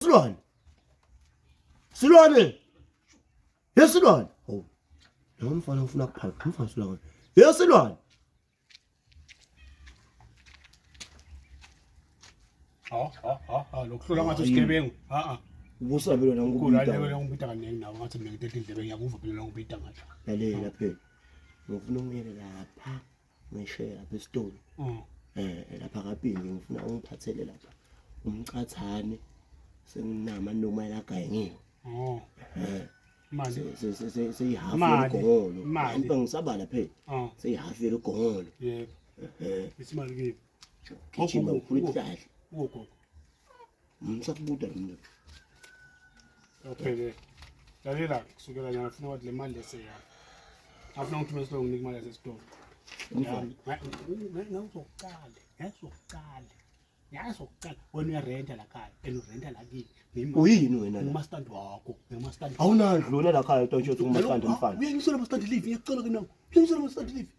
Silwane. Silwane. Yesilwane. Oh. Lo mfana ufuna kuphatha umfana silwane. Yesilwane. Ha ha ha ha lokuhlula ngathi isigebengu. Ha ha. Ubusabelo Ukhula nangikubita. leyo ngibita kaningi nawe ngathi mina ngithethe indlebe ngiyakuva phela lo ngibita ngathi. Lalela phela. Ngifuna ungiyele lapha. Ngishe lapha esitolo. Eh lapha kaPingi ngifuna ungiphathele lapha. Umcathane senginama noma la gayengiwe. Oh. Eh. Mali. Seyihafu Mali. yegongolo. Mali. Empa ngisabala phela. Oh. Seyihafu yegongolo. Yebo. Eh. Isimali kimi. Gijima Gogo, ukhula gogo. isihlahla. Ugogo. Ngisakubuda mina. Awuphele. Lalela kusukela nyanga ngifuna ukuthi le mali leseyami. Afuna ukuthi mesilo nginike imali yasesitolo. Umfana. Ngawuzokuqala, ngawuzokuqala. Ngawuzokuqala. Wena uyarenta la khaya, and urenta la kimi. Uyini wena la? Ngumastandi wakho, ngumastandi. Awunandlu wena la khaya utontshe uthi ngumastandi umfana. Uyangisela mastandi live, ngiyacela ke nawe. Uyangisela mastandi live.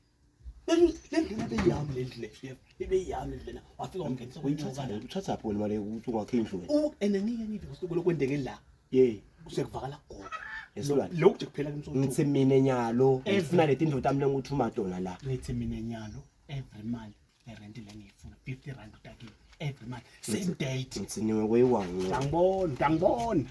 Le ndlela ebeyami le ndlela, ebeyami le ndlela. Wafika wangenisa Uyithatha uthatha phi wena mali ukuthi ungakhe indlu wena? U and ngike ngive kusuku lokwendeke la. Yey. Kusekuvakala gogo. Yesilwane. Lokhu nje kuphela kumsuthu. Ngithi mina nyalo ngifuna leti ndlu tami lengikuthuma tona la. Ngithi mina nyalo every month le rent le ngiyifuna 50 rand utakile every month same date. Ngithi niwe kweyiwangu. Ngangibona, ngangibona.